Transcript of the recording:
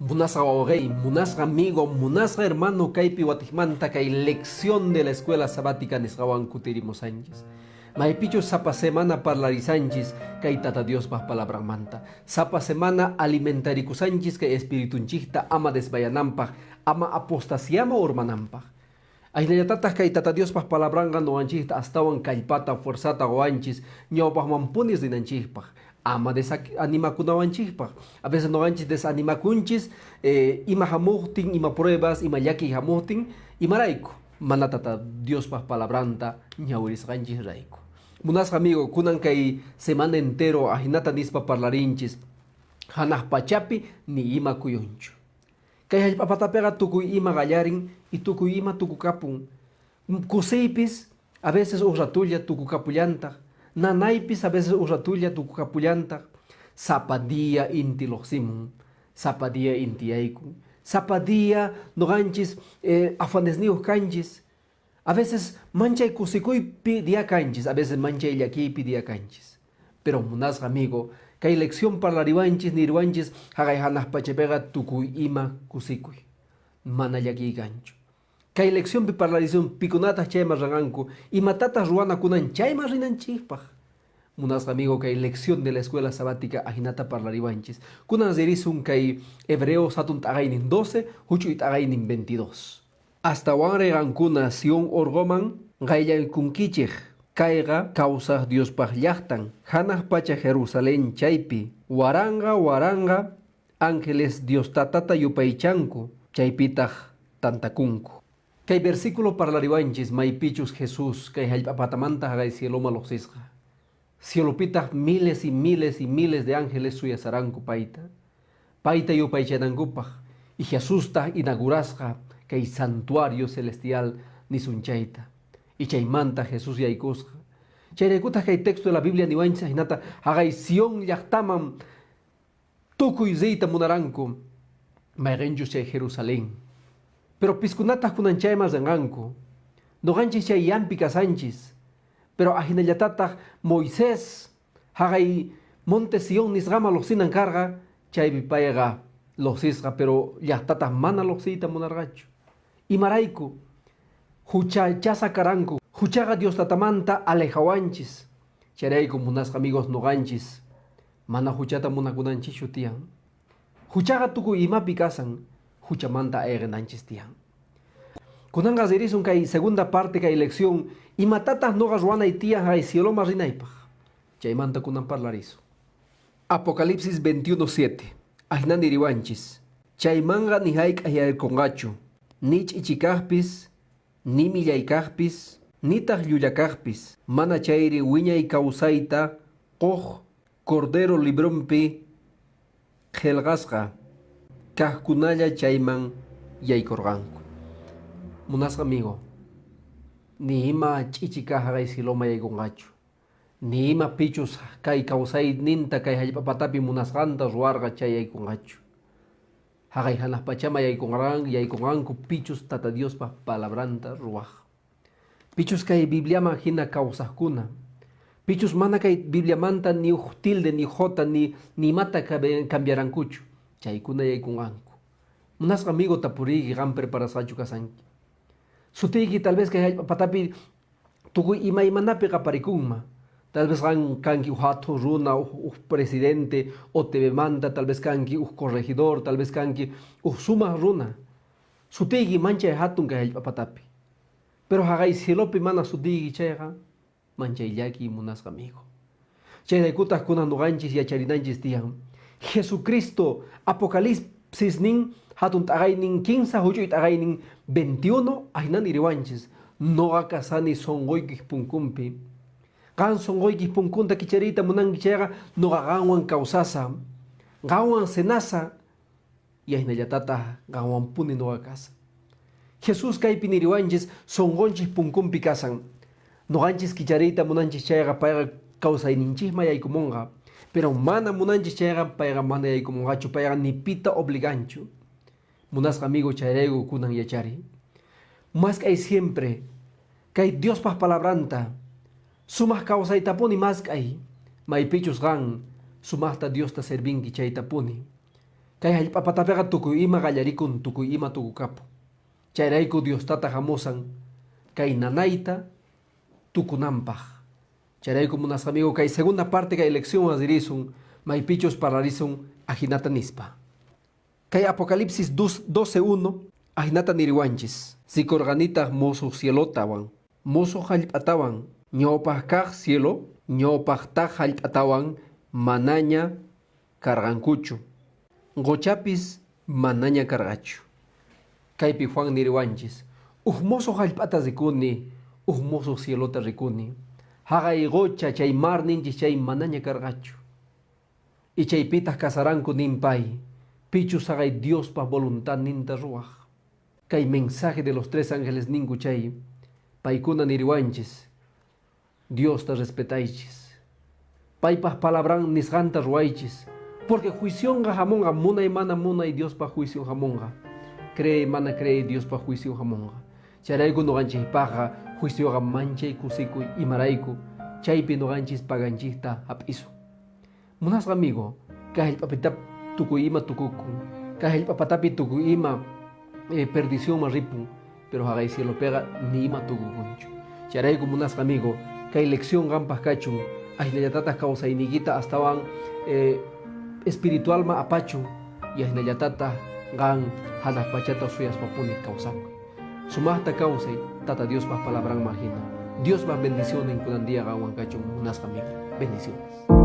Munasqa wawqey, munasqa amigo, munasqa hermano kaypi watiqmanta kay lección de la escuela sabática nisqawan kutirimusanchis. Maypichus sapa semana parlarisanchis kay Tata Diospaq palabranmanta. Sapa semana alimentarikusanchis kay espiritunchikta ama desvayananpaq, ama apostasiama urmananpaq. Ajinallatataq kay Tata Diospaq palabranqa nuqanchikta astawan kallpata, fuerzata quwanchis ñawpaqmanpuni rinanchikpaq, ama desanimakunawanchikpaq. A veces nuqanchis desanimakunchis ima hamuqtin, ima pruebas, ima llakiy hamuqtin, imarayku? Mana Tata Diospaq palabranta ñawirisqanchisrayku. Munasqa amigo, kunan kay semana entero ajinata nispa parlarinchis, hanaq pachapi ni ima kuyunchu. Kay hallp'apatapiqa tukuy ima qallarin y tukuy ima tukukapun. Kusiypis a veces uj ratulla tukukapullantaq, nanaypis a veces uj ratulla tukukapullantaq. Sapa día inti luqsimun, sapa día inti yaykun, sapa día nuqanchis afanesniyuq kanchis. A veces manchay kusikuypi día kanchis, a veces manchay llakiypi día kanchis. Pero munasqa amigo, kay lección parlariwanchis, niriwanchis, haqay hanaq pachapiqa tukuy ima kusikuy, mana llakiy kanchu. Kay leccionpi parlarisun pikunataq chayman rinqanku, imatataq ruwana kunan chayman rinanchikpaq. Munasqa amigo, kay lección de la escuela sabática ajinata parlariwanchis. Kunan ririsun kay Hebreos hatun t'aqaynin 12, huch'uy t'aqaynin 22. Astawanri qankuna Sión orqoman qayllaykunkichej, kayqa kawsaj Diospaj llajtan, janaj pacha Jerusalén chaypi waranqa waranqa ángeles Dios Tatata yupaychanku, chaypitaj tantakunku. Kay versículo parlariwanchis maypichus Jesús kay jallp'a patamanta jaqay cieloman lojsisqa. Cielopitaj miles y miles y miles de ángeles suyasaranku payta, payta yupaychanankupaj, y Jesustaj inaugurasqa kay santuario celestial nisun chayta. Y chaymanta Jesús yaykusqa. Chayraykutaj kay texto de la Biblia niwanchis ajinata jaqay Sión llajtaman tukuy riyta munaranku, mayqenchus chay Jerusalén. Pero piskunataj kunan chayman rinqanku. Noqanchis chay yampi kasanchis. Pero ajinallatataq Moisés haqay Monte Sion nisqaman luqsinan karqa, chaypi payqa luqsisqa, pero llaqtataq mana luqsiyta munarqachu. Imarayku? Huchachasa karanku. Huchaqa Dios Tatamanta alejawanchis. Chayrayku munasqa amigos nuqanchis mana huchata munakunanchischu tiyan. Huchaqa tukuy imapi kasan, huchamanta ayqinanchis tiyan. Kunanqa ririsun kay segunda parte kay lección, imatataq nuqa ruwanay tiyan hay cieloman rinaypaq. Chaymanta kunan parlarisun. Apocalipsis 21:7 Ajina niriwanchis, chaymanqa ni hayk'aq yaykunqachu, ni ch'ichi kaqpis, ni millay kaqpis, nitaq llulla kaqpis, mana chayri wiñay kawsayta quq Cordero libronpi qhelqasqa kaqkunalla chayman yaykurqanku. Munasqa amigo, ni ima ch'ichi kaq haqay cieloman yaykunqachu, ni ima pichus kay kawsayninta kay hallp'a patapi munasqanta ruwarqa chay yaykunqachu. Haqay hanaq pachaman yaykunqanku pichus Tata Diospa palabranta ruwaq. Pichus kay Bibliaman hina kawsaqkuna, pichus mana kay Bibliamanta ni uj tilde, ni jota, ni imata cambiarankuchu, chaykuna yaykunqanku. Munasqa amigo tapuriyki qan preparasqachu kasanki. Sutiyki tal vez kay hallp'a patapi tukuy imaymanapi qaparikunman. Tal vez qan kanki uj hatun runa, uj presidente OTBmanta, tal vez kanki uj corregidor, tal vez kanki uj sumaq runa. Sutiyki manchay hatun kay hallp'a patapi. Pero haqay cielopi mana sutiyki chayqa, manchay llakiy munasqa amigo. Chayraykutaq kunan nuqanchis yacharinanchis tiyan. Jesucristo Apocalipsis nin hatun t'aqaynin kinsa huch'uy t'aqaynin 21 ahinan iriwanchis, Noqa kasani sonqoykiq punkunpi. Qan sonqoykiq punkunta kichariyta munanki chayqa, noqa qanwan kawsasa, qanwan cenasa, Yaynallatata qanwanpuni noqa kasan. Jesús kaypi niriwanchis sonqonchis punkunpi kasan. Noqanchis kichariyta munanchis chayqa payqa kawsayninchikman yaykumunqa. Pero mana munanchis chayqa payqa mana yaykumunqachu, payqa ni pita obliganchu. Munasqa amigo chayrayku kunan yachari. Mask'ay siempre kay Diospaq palabranta, sumaq kawsaytapuni mask'ay, maypichus qan sumaqta Diosta servinki chaytapuni. Kay hallp'apatapiqa tukuy ima qallarikun, tukuy ima tukukapun. Chayrayku Dios Tata hamusan kay nanayta tukunanpaq. Chayrayku munasqa amigo kay segunda parte kay leccionwan ririsun, maypichus parlarisun ajinata nispa. Kay Apocalipsis 12:1 ajinata niriwanchis. Rikurqanitaq musuq cielotawan, musuq hallp'atawan, ñawpaq kaq cielo, ñawpaqtaq hallp'atawan manaña karqankuchu. Quchapis manaña karqachu. Kaypi Juan niriwanchis, uj musuq hallp'ata rikuni, uj musuq cielota rikuni. Haqay qucha chay mar ninchis chay manaña karqachu. Y chaypitaq kasaranku nin pay, pichus haqay Diospa voluntad ninta ruwaq. Kay mensaje de los tres ángeles ninku chay, paykuna niriwanchis, Diosta respetaychis. Paypaq palabran nisqanta ruwaychis. Porque juicionqa hamunqa, munay mana munay Diospa juicio hamunqa. Cree mana cree Diospa juicio hamunqa. Chayrayku nuqanchikpaqqa juicioqa manchay kusikuy imarayku chaypi nuqanchis paganchikta hap'isun. Munasqa amigo, kay hallp'apita tukuy ima tukukun, kay hallp'apatapi tukuy ima perdicionman ripun, pero haqay cielopiqa ni ima tukukunchu. Chayrayku munasqa amigo, kay lección qanpaq kachun, ahinallatata kawsayniykita astawan espiritualman apachun, y ahinallatata qan hanaq pachata suyaspapuni kawsakuy. Sumaqta kawsay Tata Diospa palabranman hina. Diospa bendiciones kunan día qanwan kachun munasqa amigo. Bendiciones.